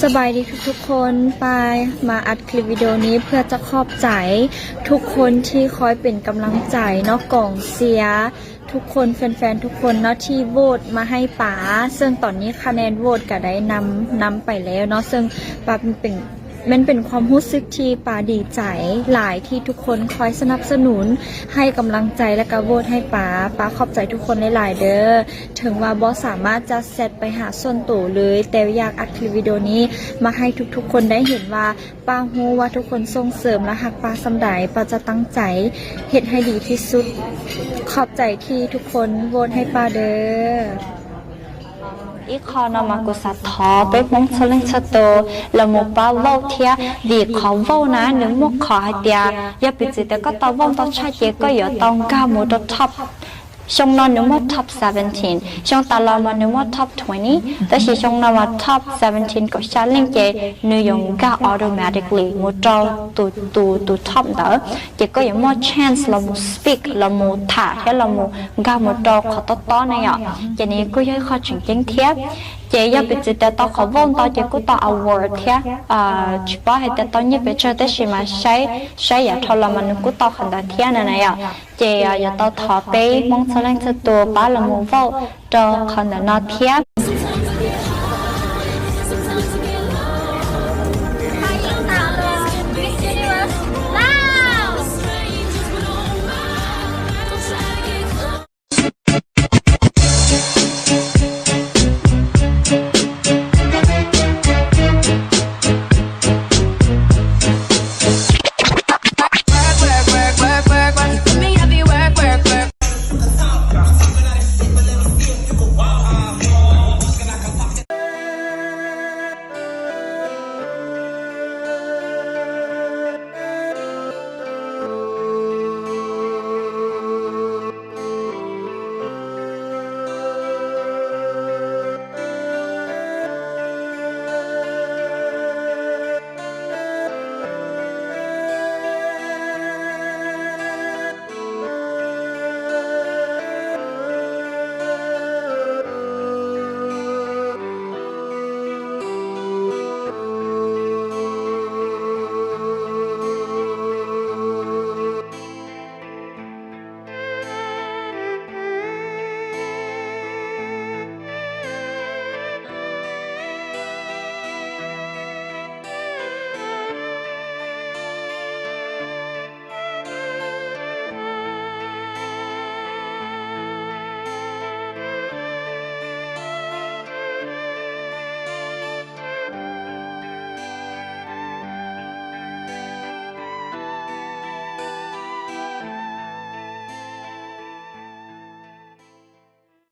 สบายดีทุกๆคน ปามาอัดคลิปวิดีโอนี้เพื่อจะขอบใจทุกคนที่คอยเป็นกำลังใจเนาะ กองเชียร์ทุกคน แฟนๆทุกคนเนาะที่โหวตมาให้ปา ซึ่งตอนนี้คะแนนโหวตก็ได้นำนำไปแล้วเนาะ ซึ่งปาเป็น มันเป็นความรู้สึกที่ปาดีใจหลายที่ทุกคนคอยสนับสนุน ให้กำลังใจและก็โหวตให้ปา ปาขอบใจทุกคนหลายๆเด้อ ถึงว่าบ่สามารถจะแชทไปหาส่วนตัวเลย แต่อยากอัดคลิปวิดีโอนี้มาให้ทุกๆคนได้เห็นว่า ปาฮู้ว่าทุกคนส่งเสริมและฮักปาส่ำใด ปาจะตั้งใจเฮ็ดให้ดีที่สุด ขอบใจที่ทุกคนโหวตให้ปาเด้อ Ib qho no mas kuv xav thov peb Hmoob txhua leej txhua tus los mus pab vote thiab, vim qhov vote na nws muaj qhov hais tias yog piv txwv tias koj tau vote ntau tshaj ces koj yuav tau nkag mus rau top. Xyoo no nws muaj top seventeen, xyoo tas los mas nws muaj top twenty, tab sis xyoo no mas top seventeen kaum xya leej ces nws yuav nkag automatically mus rau tus tus tus top ntawd, ces koj yuav muaj chance los mus speak, los mus tham thiab los mus nkag mus rau qhov tob tob ne yom. Ces nws kuj yog ib qho tseem ceeb thiab. Ces yog piv txwv tias tau qhov vote ntau ces kuj tau award thiab. Tsis paub hais tias tau nyiaj pes tsawg tab sis mas saib saib yav dhau los mas nws kuj tau qhov ntawd thiab na na yom. Ces yuav tau thov peb Hmoob txhua leej txhua tus pab los mus vote rau qhov ntawm no thiab.